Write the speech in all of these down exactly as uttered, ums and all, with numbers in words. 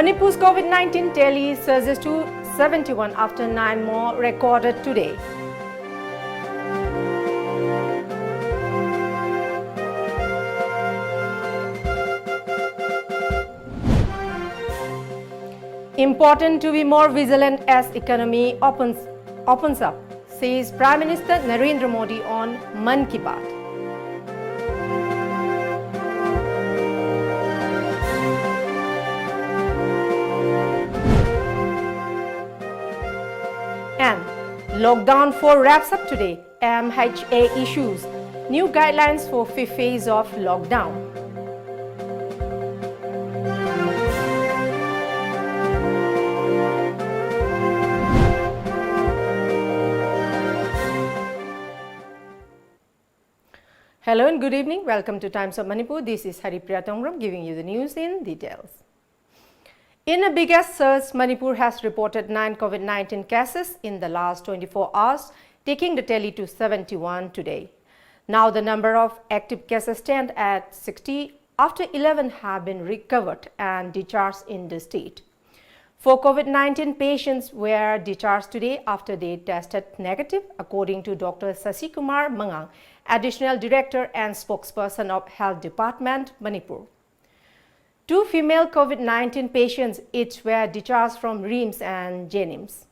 Manipur's COVID nineteen tally surges to seventy-one after nine more recorded today. Important to be more vigilant as economy opens, opens up, says Prime Minister Narendra Modi on Mann Ki Baat. And lockdown four wraps up today. M H A issues new guidelines for fifth phase of lockdown. Hello and good evening. Welcome to Times of Manipur. This is Haripriya Tongram giving you the news in details. In a biggest surge, Manipur has reported nine COVID nineteen cases in the last twenty-four hours, taking the tally to seventy-one today. Now the number of active cases stand at sixty, after eleven have been recovered and discharged in the state. Four COVID nineteen patients were discharged today after they tested negative, according to Doctor Sasikumar Mangang, Additional Director and Spokesperson of Health Department, Manipur. Two female COVID nineteen patients each were discharged from RIMS and JNIMS.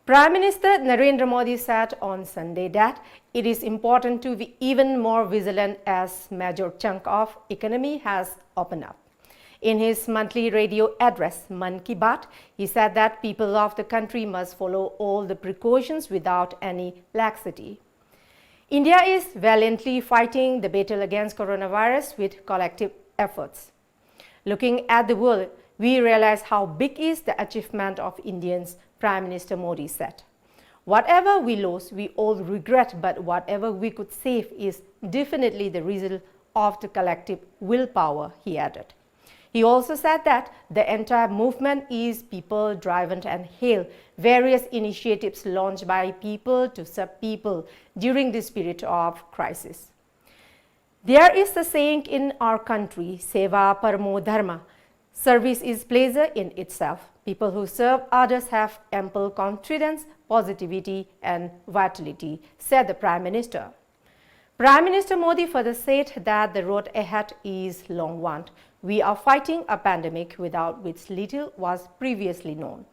Prime Minister Narendra Modi said on Sunday that it is important to be even more vigilant as major chunk of economy has opened up. In his monthly radio address, Mann Ki Baat, he said that people of the country must follow all the precautions without any laxity. India is valiantly fighting the battle against coronavirus with collective efforts. Looking at the world, we realize how big is the achievement of Indians, Prime Minister Modi said. Whatever we lost, we all regret, but whatever we could save is definitely the result of the collective willpower, he added. He also said that the entire movement is people-driven and hail various initiatives launched by people to serve people during this period of crisis. There is a saying in our country, "Seva paramo dharma." Service is pleasure in itself. People who serve others have ample confidence, positivity, and vitality, said the Prime Minister. Prime Minister Modi further said that the road ahead is long one. We are fighting a pandemic without which little was previously known.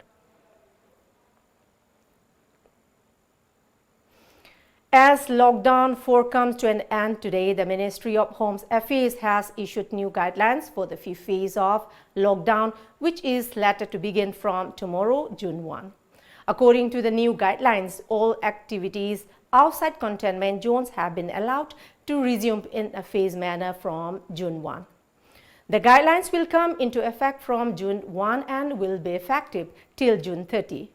As lockdown four comes to an end today, the Ministry of Home Affairs has issued new guidelines for the fifth phase of lockdown, which is slated to begin from tomorrow, June one. According to the new guidelines, all activities outside containment zones have been allowed to resume in a phased manner from June one. The guidelines will come into effect from June one and will be effective till June thirty.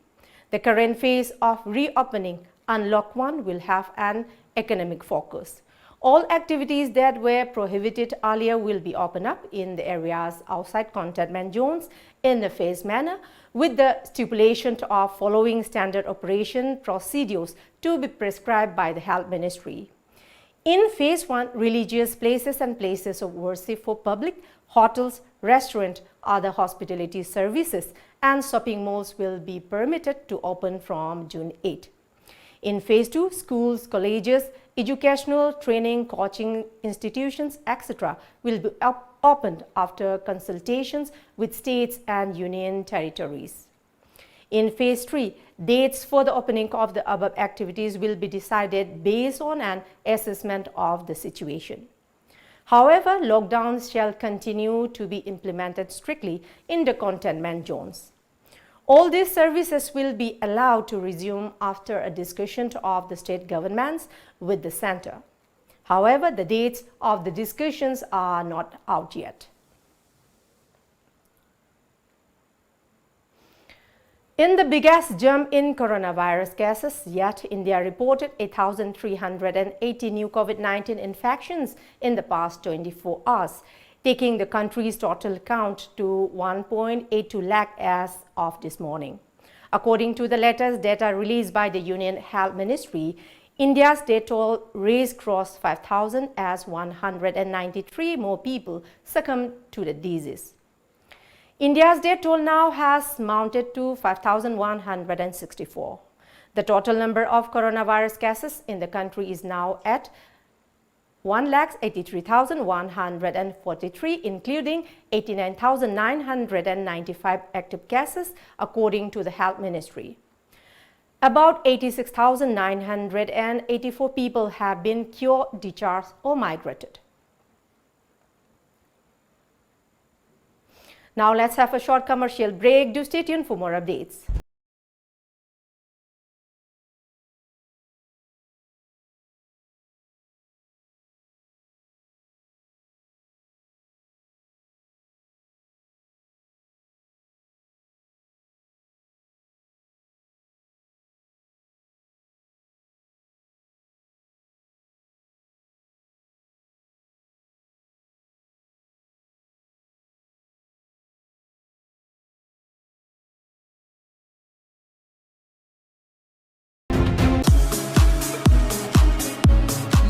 The current phase of reopening, Unlock one, will have an economic focus. All activities that were prohibited earlier will be opened up in the areas outside containment zones in a phased manner, with the stipulation of following standard operation procedures to be prescribed by the Health Ministry. In phase one, religious places and places of worship for public, hotels, restaurants, other hospitality services, and shopping malls will be permitted to open from June eight. In phase two, schools, colleges, educational training, coaching institutions, et cetera, will be op- opened after consultations with states and union territories. In phase three, dates for the opening of the above activities will be decided based on an assessment of the situation. However, lockdowns shall continue to be implemented strictly in the containment zones. All these services will be allowed to resume after a discussion of the state governments with the center. However, the dates of the discussions are not out yet. In the biggest jump in coronavirus cases yet, India reported one thousand three hundred eighty new COVID nineteen infections in the past twenty-four hours, taking the country's total count to one point eight two lakh as of this morning. According to the latest data released by the Union Health Ministry, India's death toll raised crossed five thousand as one hundred ninety-three more people succumbed to the disease. India's death toll now has mounted to five thousand one hundred sixty-four. The total number of coronavirus cases in the country is now at one lakh eighty-three thousand one hundred forty-three, including eighty-nine thousand nine hundred ninety-five active cases, according to the Health Ministry. About eighty-six thousand nine hundred eighty-four people have been cured, discharged, or migrated. Now let's have a short commercial break. Do stay tuned for more updates.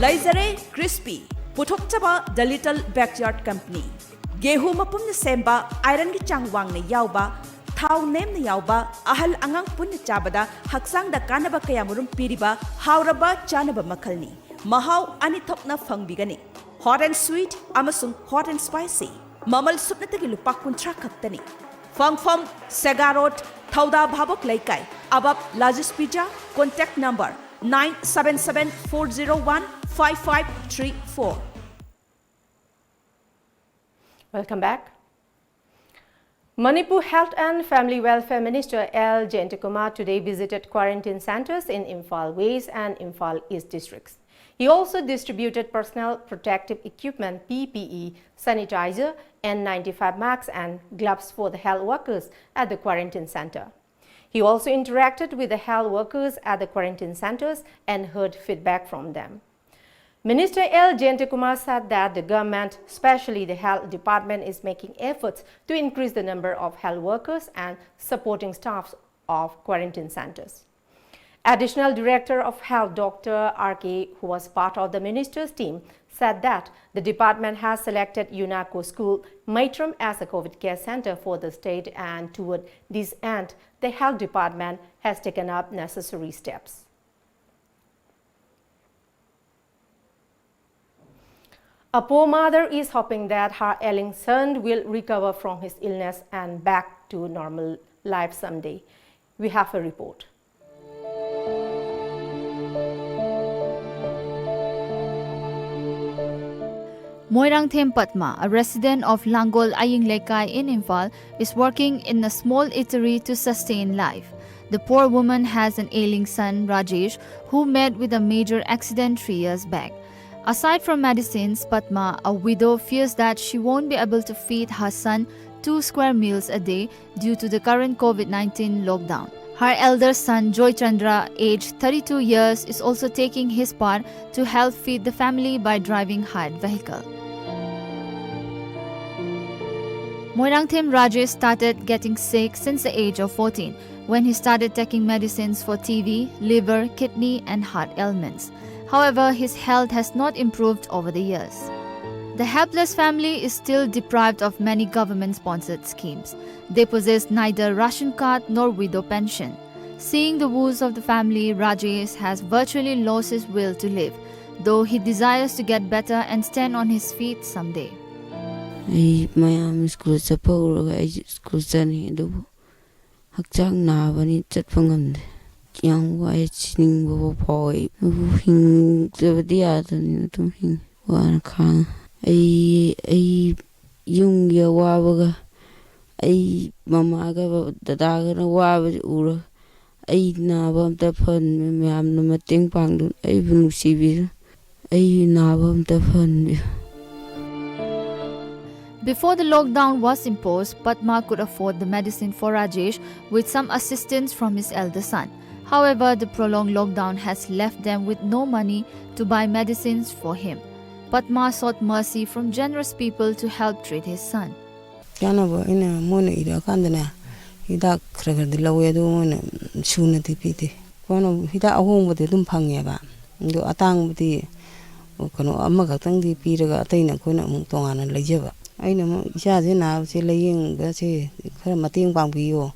ꯂꯩꯖꯔꯦ crispy ꯄꯨꯊꯣꯛꯆꯕ ꯗ little ꯕꯦꯛꯌꯥꯔꯗ company. ꯒꯦꯍꯨ ꯃꯄꯨꯝꯅ ꯁꯦꯝꯕ, ꯑꯥꯏꯔꯟꯒꯤ ꯆꯥꯡ ꯋꯥꯡꯅ ꯌꯥꯎꯕ, ꯊꯥꯎ ꯅꯦꯝꯅ ꯌꯥꯎꯕ, ꯑꯍꯜ ꯑꯉꯥꯡ ꯄꯨꯟꯅ ꯆꯥꯕꯗ ꯍꯛꯆꯥꯡꯗ ꯀꯥꯟꯅꯕ ꯀꯌꯥꯃꯔꯨꯝ ꯄꯤꯔꯤꯕ ꯍꯥꯎꯔꯕ ꯆꯥꯅꯕ ꯃꯈꯜꯅꯤ꯫ ꯃꯍꯥꯎ ꯑꯅꯤ ꯊꯣꯛꯅ ꯐꯪꯕꯤꯒꯅꯤ, hot and sweet ꯑꯃꯁꯨꯡ hot and spicy꯫ ꯃꯃꯜ ꯁꯨꯞꯅꯇꯒꯤ ꯂꯨꯄꯥ ꯀꯨꯟꯊ꯭ꯔꯥ ꯈꯛꯇꯅꯤ꯫ ꯐꯪꯐꯝ ꯁꯦꯒꯥ ꯔꯣꯗ, ꯊꯧꯗꯥ ꯚꯥꯕꯣꯛ ꯂꯩꯀꯥꯏ, ꯑꯕꯕ ꯂꯥꯖꯤꯁ pizza, contact number nine seven seven four zero one five five three four꯫ Welcome back. Manipur Health and Family Welfare Minister L Jayantakumar today visited quarantine centers in Imphal West and Imphal East districts. He also distributed personal protective equipment, P P E, sanitizer, N ninety-five masks and gloves for the health workers at the quarantine center. He also interacted with the health workers at the quarantine centers and heard feedback from them. Minister L Jayantakumar said that the government, especially the health department, is making efforts to increase the number of health workers and supporting staffs of quarantine centers. Additional Director of Health, Doctor R K, who was part of the minister's team, said that the department has selected UNACO school Maitram as a COVID care center for the state, and toward this end, the health department has taken up necessary steps. A poor mother is hoping that her ailing son will recover from his illness and back to normal life someday. We have a report. Moirangthem Padma, a resident of Langol Aying Lekai in Imphal, is working in a small eatery to sustain life. The poor woman has an ailing son, Rajesh, who met with a major accident three years back. Aside from medicines, Padma, a widow, fears that she won't be able to feed her son two square meals a day due to the current COVID nineteen lockdown. Her elder son, Joy Chandra, aged thirty-two years, is also taking his part to help feed the family by driving hired vehicle. Moirangthem Rajesh started getting sick since the age of fourteen, when he started taking medicines for T B, liver, kidney, and heart ailments. However, his health has not improved over the years. The helpless family is still deprived of many government sponsored schemes. They possess neither ration card nor widow pension. Seeing the woes of the family, Rajesh has virtually lost his will to live, though he desires to get better and stand on his feet someday. ꯑꯩ ꯃꯌꯥꯝ school ꯆꯠꯄ ꯍꯧꯔꯒ ꯑꯩꯁꯨ school ꯆꯠꯅꯤ, ꯑꯗꯨꯕꯨ ꯍꯛꯆꯥꯡ ꯅꯥꯕꯅꯤ, ꯆꯠꯄ ꯉꯝꯗꯦ꯫ ꯌꯥꯝ ꯋꯥꯏ, ꯁꯤꯅꯤꯡꯕꯕꯨ ꯐꯥꯎꯋꯦ꯫ ꯑꯗꯨꯕꯨ ꯍꯤꯡꯗꯕꯗꯤ ꯌꯥꯗꯕꯅꯤꯅ ꯑꯗꯨꯝ ꯍꯤꯡꯉꯤ꯫ ꯋꯥꯅ ꯈꯥꯡꯉ ꯑꯩ ꯑꯩ ꯌꯨꯝꯒꯤ ꯑꯋꯥꯕꯒ ꯑꯩ ꯃꯃꯥꯒ ꯗꯗꯥꯒꯅ ꯋꯥꯕꯁꯦ ꯎꯔꯒ ꯑꯩ ꯅꯥꯕ ꯑꯝꯇ ꯐꯍꯟꯕꯤꯌꯨ꯫ ꯃꯌꯥꯝꯅ ꯃꯇꯦꯡ ꯄꯥꯡꯗꯨꯅ ꯑꯩꯕꯨ ꯅꯨꯡꯁꯤꯕꯤꯗꯨꯅ ꯑꯩ ꯅꯥꯕ ꯑꯝꯇ ꯐꯍꯟꯕꯤꯌꯨ꯫ Before the lockdown was imposed, Padma could afford the medicine for Rajesh with some assistance from his elder son. However, the prolonged lockdown has left them with no money to buy medicines for him. Padma sought mercy from generous people to help treat his son. ꯀꯥꯟꯅꯕ ꯑꯩꯅ ꯃꯣꯏꯅ ꯏꯔꯛꯑꯀꯥꯟꯗꯅꯦ, ꯍꯤꯗꯥꯛ ꯈꯔ ꯈꯔꯗꯤ ꯂꯧꯋꯦ, ꯑꯗꯨ ꯃꯣꯏꯅ ꯁꯨꯅꯗꯤ ꯄꯤꯗꯦ꯫ ꯑꯩꯈꯣꯏꯅ ꯍꯤꯗꯥꯛ ꯑꯍꯣꯡꯕꯗꯤ ꯑꯗꯨꯝ ꯐꯪꯉꯦꯕ, ꯑꯗꯣ ꯑꯇꯥꯡꯕꯗꯤ ꯀꯩꯅꯣ ꯑꯃꯈꯛꯇꯪꯗꯤ ꯄꯤꯔꯒ ꯑꯇꯩꯅ ꯑꯩꯈꯣꯏꯅ ꯑꯃꯨꯛ ꯇꯣꯉꯥꯟꯅ ꯂꯩꯖꯕ꯫ ꯑꯩꯅ ꯑꯃꯨꯛ ꯏꯆꯥꯁꯦ ꯅꯥꯕꯁꯦ ꯂꯥꯏꯌꯦꯡꯕꯁꯦ ꯈꯔ ꯃꯇꯦꯡ ꯄꯥꯡꯕꯤꯌꯣ,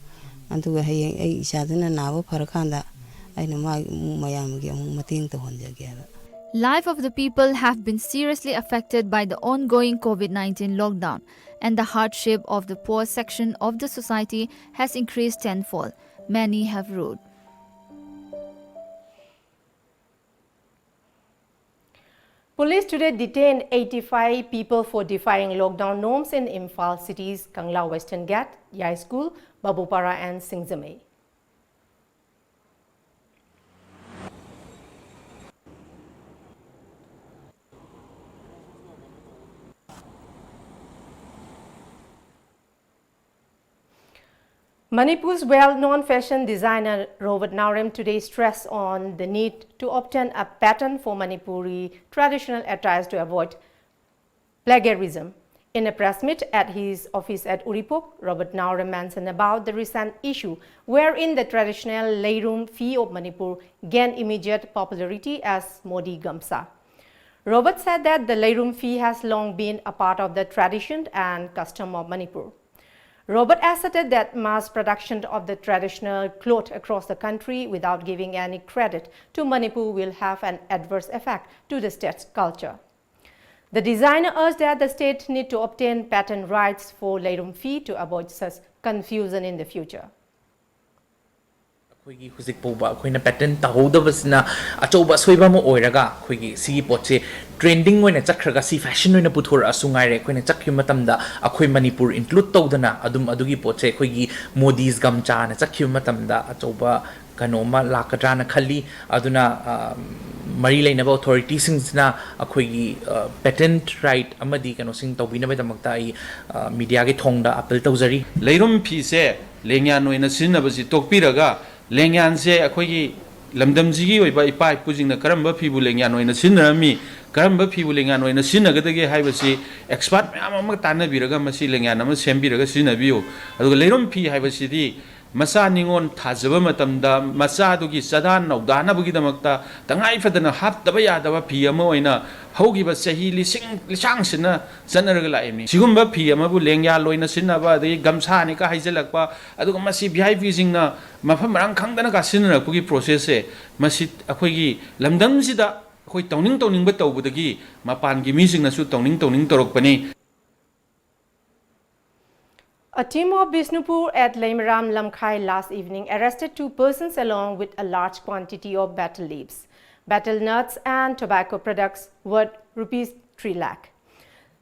ꯑꯗꯨꯒ ꯍꯌꯦꯡ ꯑꯩ ꯏꯆꯥꯗꯨꯅ ꯅꯥꯕ ꯐꯔꯀꯥꯟꯗ ꯑꯩꯅ ꯃꯥꯒꯤ ꯑꯃꯨꯛ ꯃꯌꯥꯝꯒꯤ ꯑꯃꯨꯛ ꯃꯇꯦꯡ ꯇꯧꯍꯟꯖꯒꯦ ꯍꯥꯏꯕ꯫ Life of the people have been seriously affected by the ongoing COVID nineteen lockdown, and the hardship of the poor section of the society has increased tenfold. Many have roared. Police today detained eighty-five people for defying lockdown norms in Imphal City's Kangla Western Ghat, Yai School, Babupara and Singjamei. Manipur's well-known fashion designer Robert Naorem today stressed on the need to obtain a patent for Manipuri traditional attires to avoid plagiarism. In a press meet at his office at Uripok, Robert Naorem mentioned about the recent issue wherein the traditional Leirum Fi of Manipur gained immediate popularity as Modi Gamsa. Robert said that the Leirum Fi has long been a part of the tradition and custom of Manipur. Robert asserted that mass production of the traditional cloth across the country without giving any credit to Manipur will have an adverse effect to the state's culture. The designer urged that the state need to obtain patent rights for Leirum Fi to avoid such confusion in the future. ꯑꯩꯈꯣꯏꯒꯤ ꯍꯧꯖꯤꯛ ꯐꯥꯎꯕ ꯑꯩꯈꯣꯏꯅ patent ꯇꯧꯍꯧꯗꯕꯁꯤꯅ ꯑꯆꯧꯕ ꯑꯁꯣꯏꯕ ꯑꯃ ꯑꯣꯏꯔꯒ, ꯑꯩꯈꯣꯏꯒꯤ ꯁꯤꯒꯤ ꯄꯣꯠꯁꯦ ꯇ꯭ꯔꯦꯟꯗꯤꯡ ꯑꯣꯏꯅ ꯆꯠꯈ꯭ꯔꯒ, ꯁꯤ ꯐꯦꯁꯟ ꯑꯣꯏꯅ ꯄꯨꯊꯣꯔꯛꯑꯁꯨ ꯉꯥꯏꯔꯦ, ꯑꯩꯈꯣꯏꯅ ꯆꯠꯈꯤꯕ ꯃꯇꯝꯗ ꯑꯩꯈꯣꯏ ꯃꯅꯤꯄꯨꯔ ꯏꯟꯀ꯭ꯂꯨꯗ ꯇꯧꯗꯅ ꯑꯗꯨꯝ ꯑꯗꯨꯒꯤ ꯄꯣꯠꯁꯦ ꯑꯩꯈꯣꯏꯒꯤ ꯃꯣꯗꯤꯁ ꯒꯝꯆꯥꯅ ꯆꯠꯈꯤꯕ ꯃꯇꯝꯗ ꯑꯆꯧꯕ ꯀꯩꯅꯣꯝꯃ ꯂꯥꯛꯀꯗ꯭ꯔꯥꯅ ꯈꯜꯂꯤ꯫ ꯑꯗꯨꯅ, ꯑ, ꯃꯔꯤ ꯂꯩꯅꯕ ꯑꯣꯊꯣꯔꯤꯇꯤꯁꯤꯡꯁꯤꯅ ꯑꯩꯈꯣꯏꯒꯤ, ꯑ, ꯄꯦꯇꯦꯟ ꯔꯥꯏꯠ ꯑꯃꯗꯤ ꯀꯩꯅꯣꯁꯤꯡ ꯇꯧꯕꯤꯅꯕꯒꯤꯗꯃꯛꯇ ꯑꯩ, ꯑ, ꯃꯤꯗꯤꯌꯥꯒꯤ ꯊꯣꯡꯗ ꯑꯄꯤꯜ ꯇꯧꯖꯔꯤ꯫ ꯂꯩꯔꯨꯝ ꯐꯤꯁꯦ ꯂꯦꯡꯌꯥꯟ ꯑꯣꯏꯅ ꯁꯤꯖꯤꯟꯅꯕꯁꯤ ꯇꯣꯛꯄꯤꯔꯒ, ꯂꯦꯡꯌꯥꯟꯁꯦ ꯑꯩꯈꯣꯏꯒꯤ ꯂꯝꯗꯝꯁꯤꯒꯤ ꯑꯣꯏꯕ ꯏꯄꯥ ꯏꯄꯨꯁꯤꯡꯅ ꯀꯔꯝꯕ ꯐꯤꯕꯨ ꯂꯦꯡꯌꯥꯟ ꯑꯣꯏꯅ ꯁꯤꯖꯤꯟꯅꯔꯝꯃꯤ, ꯀꯔꯝꯕ ꯐꯤꯕꯨ ꯂꯦꯡꯌꯥꯟ ꯑꯣꯏꯅ ꯁꯤꯖꯤꯟꯅꯒꯗꯒꯦ ꯍꯥꯏꯕꯁꯤ ꯑꯦꯛꯁꯄꯥꯔꯠ ꯃꯌꯥꯝ ꯑꯃ ꯇꯥꯟꯅꯕꯤꯔꯒ ꯃꯁꯤ ꯂꯦꯡꯌꯥꯟ ꯑꯃ ꯁꯦꯝꯕꯤꯔꯒ ꯁꯤꯖꯤꯟꯅꯕꯤꯌꯨ꯫ ꯑꯗꯨꯒ ꯂꯩꯔꯨꯝ ꯐꯤ ꯍꯥꯏꯕꯁꯤꯗꯤ ꯃꯆꯥ ꯅꯤꯉꯣꯜ ꯊꯥꯖꯕ ꯃꯇꯝꯗ ꯃꯆꯥꯗꯨꯒꯤ ꯆꯥꯗꯥ ꯅꯧꯗꯥꯅꯕꯒꯤꯗꯃꯛꯇ ꯇꯉꯥꯏ ꯐꯗꯅ ꯍꯥꯞꯇꯕ ꯌꯥꯗꯕ ꯐꯤ ꯑꯃ ꯑꯣꯏꯅ ꯍꯧꯈꯤꯕ ꯆꯍꯤ ꯂꯤꯁꯤꯡ ꯂꯤꯁꯥꯡꯁꯤꯟꯅ ꯆꯠꯅꯔꯒ ꯂꯥꯛꯏꯕꯅꯤ꯫ ꯁꯤꯒꯨꯝꯕ ꯐꯤ ꯑꯃꯕꯨ ꯂꯦꯡꯌꯥꯜ ꯑꯣꯏꯅ ꯁꯤꯖꯤꯟꯅꯕ, ꯑꯗꯒꯤ ꯒꯝꯁꯥꯅꯤꯒ ꯍꯥꯏꯖꯤꯜꯂꯛꯄ, ꯑꯗꯨꯒ ꯃꯁꯤ ꯚꯤ ꯑꯥꯏ ꯄꯤꯁꯤꯡꯅ ꯃꯐꯝ ꯃꯔꯥꯡ ꯈꯪꯗꯅ ꯀꯥꯁꯤꯟꯅꯔꯛꯄꯒꯤ ꯄ꯭ꯔꯣꯁꯦꯁꯁꯦ, ꯃꯁꯤ ꯑꯩꯈꯣꯏꯒꯤ ꯂꯝꯗꯝꯁꯤꯗ ꯑꯩꯈꯣꯏ ꯇꯧꯅꯤꯡ ꯇꯧꯅꯤꯡꯕ ꯇꯧꯕꯗꯒꯤ ꯃꯄꯥꯟꯒꯤ ꯃꯤꯁꯤꯡꯅꯁꯨ ꯇꯧꯅꯤꯡ ꯇꯧꯅꯤꯡ ꯇꯧꯔꯛꯄꯅꯤ꯫ A team of Bishnupur at Leimaram Lamkhai last evening arrested two persons along with a large quantity of betel leaves, betel nuts and tobacco products worth rupees three lakh.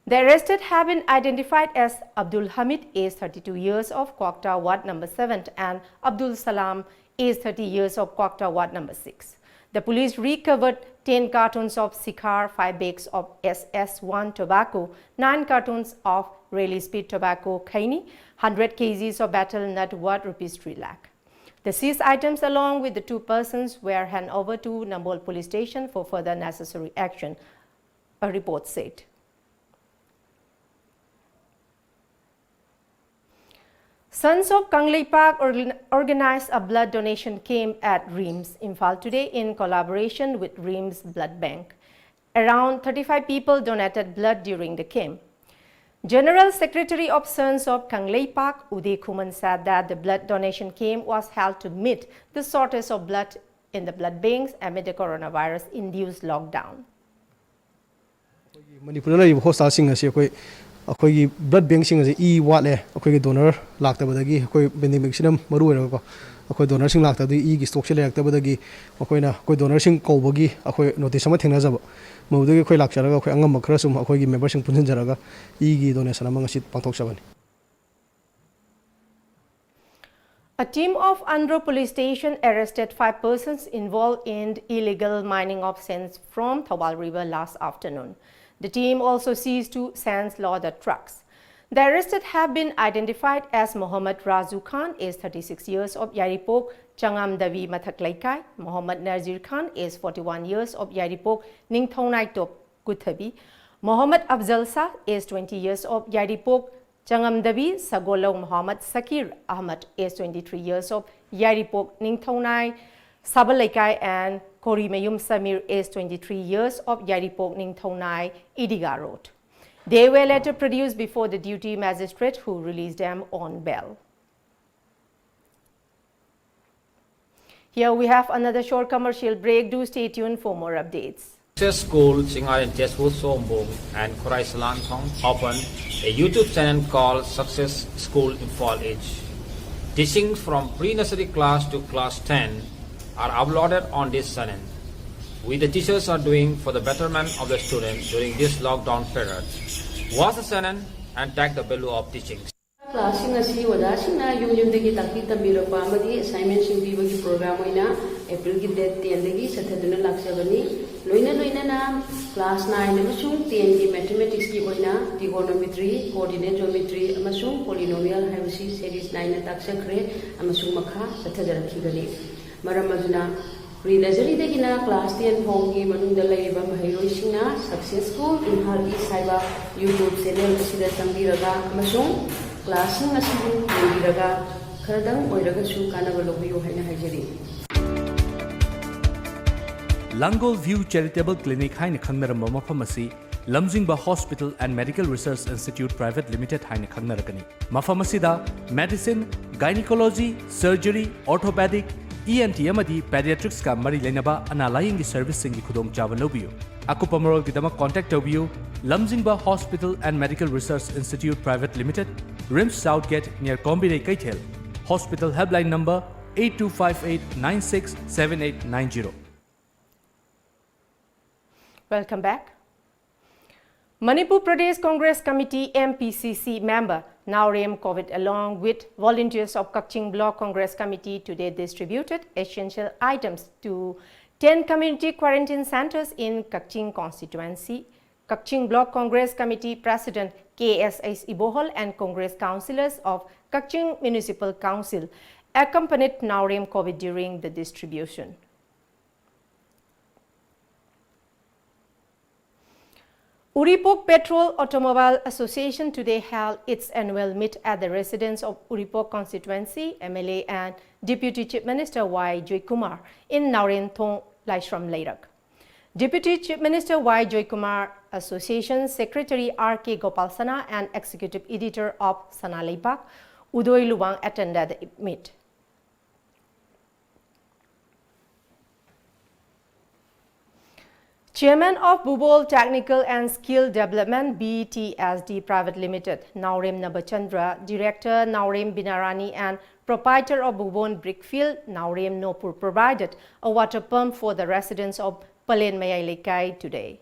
The arrested have been identified as Abdul Hamid, age thirty-two years, of Kwakta Ward number seven, and Abdul Salam, age thirty years, of Kwakta Ward number six. The police recovered ten cartons of Sikhar, five bags of S S one tobacco, nine cartons of Raleigh Speed tobacco khaini, hundred kgs of betel nut worth rupees three lakh. The seized items along with the two persons were handed over to Nambol Police Station for further necessary action, a report said. Sons of Kangleipak organ- organized a blood donation camp at RIMS, Imphal today in collaboration with RIMS Blood Bank. Around thirty-five people donated blood during the camp. General Secretary of Sons of Kangleipak, Uday Khuman, said that the blood donation camp was held to meet the shortage of blood in the blood banks amid the coronavirus-induced lockdown. ꯃꯅꯤꯄꯨꯔꯗ ꯂꯩꯔꯤꯕ ꯍꯣꯁꯇꯥꯜꯁꯤꯡ ꯑꯁꯤ ꯑꯩꯈꯣꯏ ꯑꯩꯈꯣꯏꯒꯤ blood ꯕꯦꯡꯁꯤꯡ ꯑꯁꯤ E ꯋꯥꯠꯂꯦ, ꯑꯩꯈꯣꯏꯒꯤ donor ꯂꯥꯛꯇꯕꯗꯒꯤ, ꯑꯩꯈꯣꯏ ꯄꯦꯟꯗꯦꯃꯤꯛꯁꯤꯅ ꯃꯔꯨ ꯑꯣꯏꯔꯒꯀꯣ, ꯑꯩꯈꯣꯏ ꯗꯣꯅꯔꯁꯤꯡ ꯂꯥꯛꯇꯕꯗꯒꯤ ꯏꯒꯤ ꯁ꯭ꯇꯣꯛꯁꯦ ꯂꯩꯔꯛꯇꯕꯗꯒꯤ ꯃꯈꯣꯏꯅ ꯑꯩꯈꯣꯏ ꯗꯣꯅꯔꯁꯤꯡ ꯀꯧꯕꯒꯤ ꯑꯩꯈꯣꯏ ꯅꯣꯇꯤꯁ ꯑꯃ ꯊꯦꯡꯅꯖꯕ, ꯃꯗꯨꯗꯒꯤ ꯑꯩꯈꯣꯏ ꯂꯥꯛꯆꯔꯒ ꯑꯩꯈꯣꯏ ꯑꯉꯝꯕ ꯈꯔ ꯁꯨꯝ ꯑꯩꯈꯣꯏꯒꯤ ꯃꯦꯝꯕꯔꯁꯤꯡ ꯄꯨꯟꯁꯤꯟꯖꯔꯒ ꯏꯒꯤ ꯗꯣꯅꯦꯁꯟ ꯑꯃ ꯉꯁꯤ ꯄꯥꯡꯊꯣꯛꯆꯕꯅꯤ꯫ A team of Andro Police Station arrested five persons involved in illegal mining of sands from Thoubal River last afternoon. The team also seized two sands loader trucks. The arrested have been identified as Mohammad Razu Khan, age thirty-six years, of Yairipok, Changam Davi Mathak Leikai, Mohammad Nazir Khan, age forty-one years, of Yairipok, Ningthounai Top, Kuthabi, Mohammad Afzal Shah, age twenty years, of Yairipok, Changamdabi Sagolou Muhammad Sakir Ahmad, age twenty-three years, of Yairipok Ningthounai Sabalaikai, and Korimayum Samir, age twenty-three years, of Yairipok Ningthounai Idiga Road. They were later produced before the duty magistrate, who released them on bail. Here we have another short commercial break. Do stay tuned for more updates. Success School, Singarin Tesfu Sombung, and Khorai Salanthong opened a YouTube channel called Success School Imphal East. Teachings from pre-nursery class to class ten are uploaded on this channel, which the teachers are doing for the betterment of the students during this lockdown period. Watch the channel and take the value of teachings. Classꯁꯤꯡ ꯑꯁꯤ ꯑꯣꯖꯥꯁꯤꯡꯅ ꯌꯨꯝ ꯌꯨꯝꯗꯒꯤ ꯇꯥꯛꯄꯤ ꯇꯝꯕꯤꯔꯛꯄ ꯑꯃꯗꯤ assignmentꯁꯤꯡ ꯄꯤꯕꯒꯤ program ꯑꯣꯏꯅ Aprilꯒꯤ date tenꯗꯒꯤ ꯆꯠꯊꯗꯨꯅ ꯂꯥꯛꯆꯕꯅꯤ꯫ ꯂꯣꯏꯅ ꯂꯣꯏꯅꯅ class nine ꯑꯃꯁꯨꯡ tenꯒꯤ mathematicsꯀꯤ ꯑꯣꯏꯅ trigonometry, coordinate geometry ꯑꯃꯁꯨꯡ polynomial ꯍꯥꯏꯕꯁꯤ series ꯅꯥꯏꯅ ꯇꯥꯛꯆꯈ꯭ꯔꯦ ꯑꯃꯁꯨꯡ ꯃꯈꯥ ꯆꯠꯊꯖꯔꯛꯈꯤꯒꯅꯤ꯫ ꯃꯔꯝ ꯑꯗꯨꯅ pre-nurseryꯗꯒꯤꯅ class ten ꯐꯥꯎꯒꯤ ꯃꯅꯨꯡꯗ ꯂꯩꯔꯤꯕ ꯃꯍꯩꯔꯣꯏꯁꯤꯡꯅ Success School Imphal East ꯍꯥꯏꯕ YouTube channel ꯑꯁꯤꯗ ꯆꯪꯕꯤꯔꯒ ꯑꯃꯁꯨꯡ classꯁꯤꯡ ꯑꯁꯤꯕꯨ ꯌꯦꯡꯕꯤꯔꯒ ꯈꯔꯗꯪ ꯑꯣꯏꯔꯒꯁꯨ ꯀꯥꯟꯅꯕ ꯂꯧꯕꯤꯌꯨ ꯍꯥꯏꯅ ꯍꯥꯏꯖꯔꯤ꯫ Langol View Charitable Clinic ꯍꯥꯏꯅ ꯈꯪꯅꯔꯝꯕ ꯃꯐꯝ ꯑꯁꯤ ꯂꯝꯖꯤꯡꯕ Hospital and Medical Research Institute Private Limited ꯍꯥꯏꯅ ꯈꯪꯅꯔꯒꯅꯤ꯫ ꯃꯐꯝ ꯑꯁꯤꯗ medicine, gynecology, surgery, orthopedic, E N T ꯑꯃꯗꯤ pediatricsꯀ ꯃꯔꯤ ꯂꯩꯅꯕ ꯑꯅꯥ ꯂꯥꯌꯦꯡꯒꯤ serviceꯁꯤꯡꯒꯤ ꯈꯨꯗꯣꯡꯆꯥꯕ ꯂꯧꯕꯤꯌꯨ꯫ ꯑꯀꯨꯞꯄ ꯃꯔꯣꯜꯒꯤꯗꯃꯛ contact ꯇꯧꯕꯤꯌꯨ, ꯂꯝꯖꯤꯡꯕ Hospital and Medical Research Institute Private Limited, RIMS South Gate near ꯀꯣꯝꯕꯤꯔꯩ ꯀꯩꯊꯦꯜ꯫ Hospital helpline number eight two five eight nine six seven eight nine zero. Welcome back. Manipur Pradesh Congress Committee, M P C C, member Naorem Covid, along with volunteers of Kakching Block Congress Committee, today distributed essential items to ten community quarantine centers in Kakching constituency. Kakching Block Congress Committee President K S H Ibohol and Congress councillors of Kakching Municipal Council accompanied Naorem Covid during the distribution. Uripok Petrol Automobile Association today held its annual meet at the residence of Uripok constituency, M L A and Deputy Chief Minister Y Joykumar in Naoremthong, Laishram Leirak. Deputy Chief Minister Y Joykumar, Association Secretary R K Gopalsana and Executive Editor of Sana Leipak, Udoy Luwang attended the meet. Chairman of Bubol Technical and Skill Development, B T S D Private Limited, Naorem Nabachandra, Director Naorem Binarani and proprietor of Bubon Brickfield, Naorem Nopur provided a water pump for the residents of Palen Mayai Leikai today.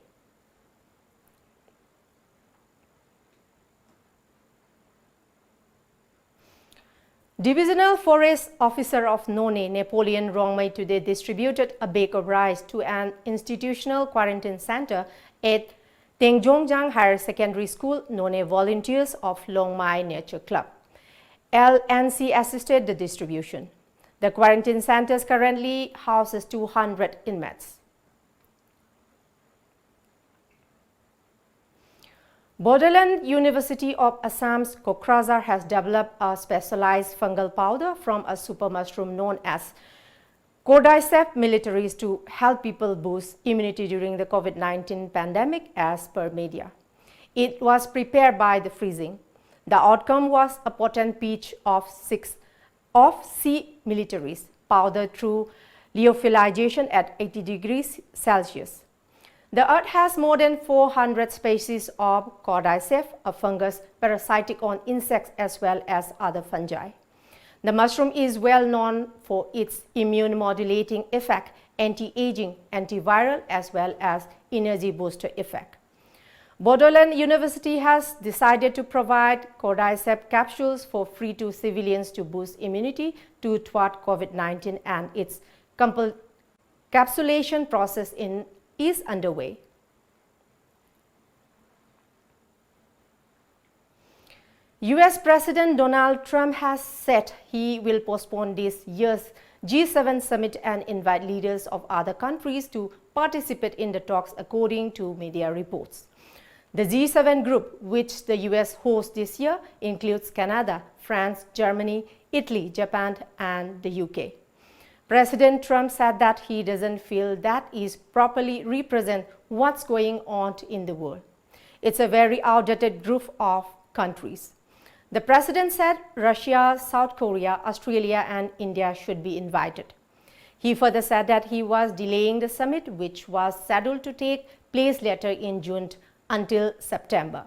Divisional Forest Officer of Noney, Napoleon Rongmei, today distributed a bag of rice to an institutional quarantine center at Tengjongjang Higher Secondary School, Noney volunteers of Longmai Nature Club. L N C assisted the distribution. The quarantine centers currently houses two hundred inmates. Bodoland University of Assam's Kokrajhar has developed a specialized fungal powder from a super mushroom known as Cordyceps militaris to help people boost immunity during the COVID nineteen pandemic, as per media. It was prepared by the freezing. The outcome was a potent pitch of six of C militaris powder through lyophilization at eighty degrees Celsius. The earth has more than four hundred species of cordyceps, a fungus parasitic on insects as well as other fungi. The mushroom is well known for its immune modulating effect, anti-aging, antiviral, as well as energy booster effect. Bodoland University has decided to provide cordyceps capsules for free to civilians to boost immunity to thwart COVID nineteen, and its compul- capsulation process in, is underway. U S President Donald Trump has said he will postpone this year's G seven summit and invite leaders of other countries to participate in the talks, according to media reports. The G seven group, which the U S hosts this year, includes Canada, France, Germany, Italy, Japan, and the U K. President Trump said that he doesn't feel that is properly represent what's going on in the world. It's a very outdated group of countries. The president said Russia, South Korea, Australia, and India should be invited. He further said that he was delaying the summit, which was scheduled to take place later in June, until September.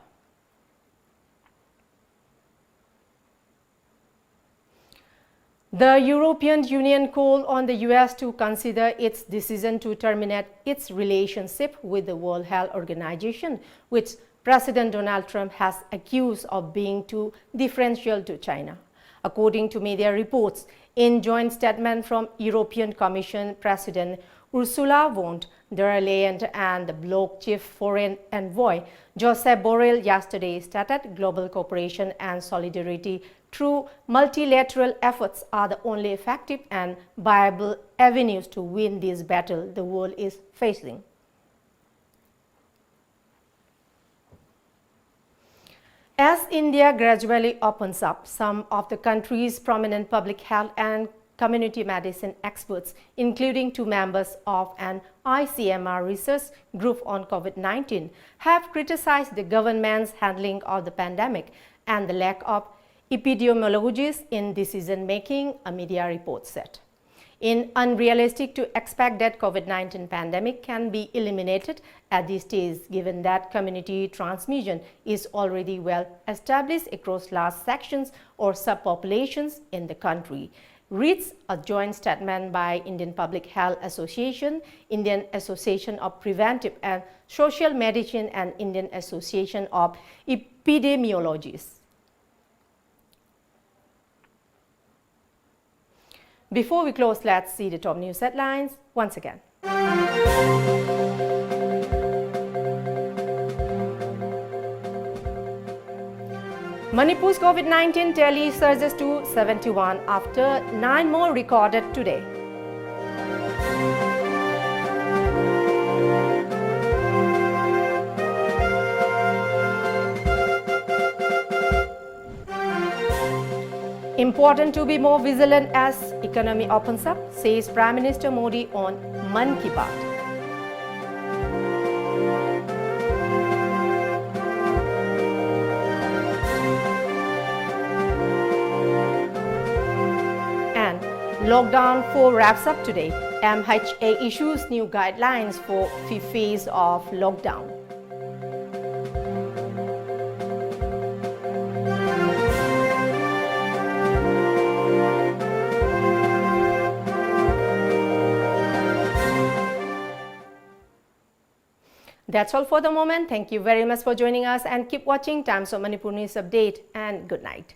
The European Union called on the U S to consider its decision to terminate its relationship with the World Health Organization, which President Donald Trump has accused of being too deferential to China. According to media reports, in joint statement from European Commission President Ursula von der Leyen and the bloc chief foreign envoy Josep Borrell yesterday stated, "Global cooperation and solidarity through multilateral efforts are the only effective and viable avenues to win this battle the world is facing." As India gradually opens up, some of the country's prominent public health and community medicine experts, including two members of an I C M R research group on COVID nineteen, have criticized the government's handling of the pandemic and the lack of epidemiologists in decision making, a media report said. It's unrealistic to expect that COVID nineteen pandemic can be eliminated at this stage, given that community transmission is already well established across large sections or subpopulations in the country, reads a joint statement by Indian Public Health Association, Indian Association of Preventive and Social Medicine, and Indian Association of Epidemiologists. Before we close, let's see the top news headlines once again. Manipur's COVID nineteen tally surges to seventy-one after nine more recorded today. Important to be more vigilant as economy opens up, says Prime Minister Modi on Mann Ki Baat. And Lockdown four wraps up today. M H A issues new guidelines for fifth phase of lockdown. That's all for the moment. Thank you very much for joining us and keep watching Times of Manipur News Update and good night.